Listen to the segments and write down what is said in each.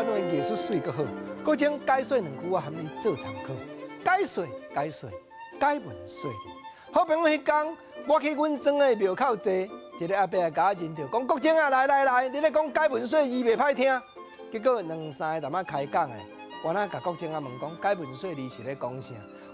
灣話藝術媠閣好。閣將解說兩句，我含你做參考。解說解說解文說理。好朋友彼工，我去阮莊的廟口坐，一个阿伯共我認著，講國政啊，來來來，你咧講解文說字袂歹聽。結果兩三個淡仔開講的，我若共國政啊問講解文說字是咧講啥？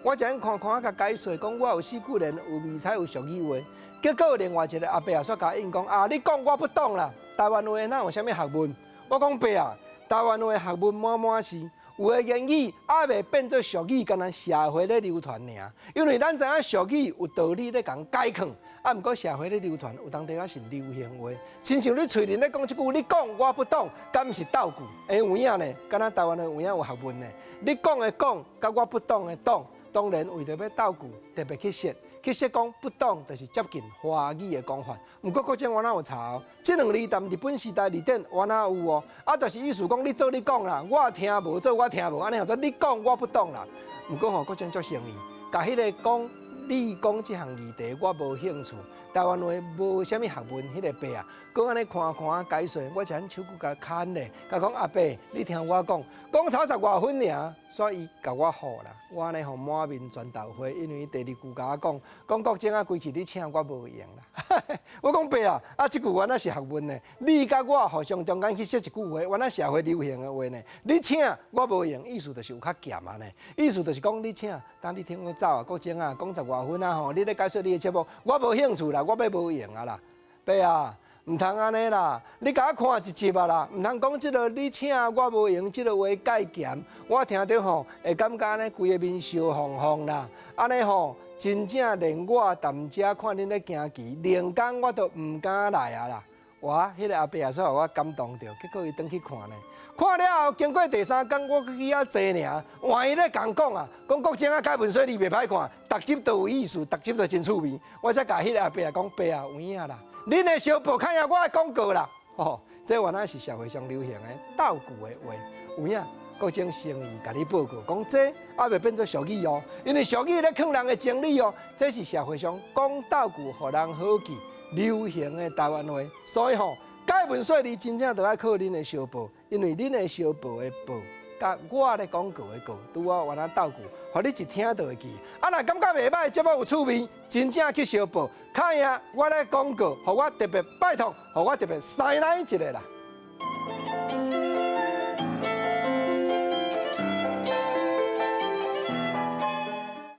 我才看看共解說，講我有四句聯，有迷彩，有俗語話。結果另外一个阿伯也煞共應講啊，你講我不懂啦。台灣話哪有啥物學問？我講伯啊，台灣話學問滿滿是。有的言語猶未變做俗語，干焦社會咧流傳爾。因為咱知影俗語有道理咧共解囥，啊，毋過社會咧流傳有當時仔是流行話。親像你喙裡咧講這句，你講我不懂，敢毋是鬥句？欸，有影呢，敢若台灣話有影有學問呢。你講的講，佮我不懂的懂，當然為著欲鬥句，特別去說。其實講不懂，就是接近華語的講法。毋過國政我哪有查哦？這兩字踮日本時代字典我哪有哦？啊，就是意思講你做你講啦，我聽無做我聽無，按呢叫做你講我不懂啦。毋過吼，國政足誠意，共彼个講你講這項議題我無興趣。台灣話無啥物學問，彼个伯啊，閣按呢看看解說，我才手佫共牽咧，共講阿伯，你聽我講，講差十外分爾，所以伊共我唬啦。我按呢吼滿面全豆花，因為第二句共我講，講國政啊，規氣你請我無閒啦。我講伯啊，啊這句原來是學問呢。你佮我互相中間去說一句話，原來社會流行的話呢。你請我無閒，意思就是有較儉按呢。意思就是講你請，等你聽我走啊，國政啊，講十外分啊吼，你咧解說你的節目，我無興趣啦，我欲無閒啊啦，伯啊，毋通按呢啦，你共我看一集啊啦，毋通講這个你請我無閒，這个話介鹹，我聽著吼會感覺按呢規个面燒紅紅啦，按呢吼真正連我踮遮看恁咧行棋，連工我都毋敢來啊啦。哇，彼个阿伯也煞予我感動著，結果伊轉去看呢，看了後經過第三工，我去遐坐爾，換伊咧共講啊，講國政啊解文說字袂歹看，逐集都有意思，逐集都真趣味。我才共彼个阿伯講，伯啊，有影啦，恁的小報看下我的廣告啦。哦，這原來是社會上流行的鬥句的話，有影。國政誠意共你報告，講這猶未變做俗語哦，因為俗語咧囥人的情理哦，這是社會上講鬥句予人好記流行的台灣話，所以吼解文說字真正著愛靠恁的相報，因為恁的相報的報，佮我咧廣告的告，拄好原來鬥句，予你一聽就會記。啊，若感覺袂䆀，節目有趣味，真正去相報，看下我咧廣告，予我特別拜託，予我特別師奶一下啦。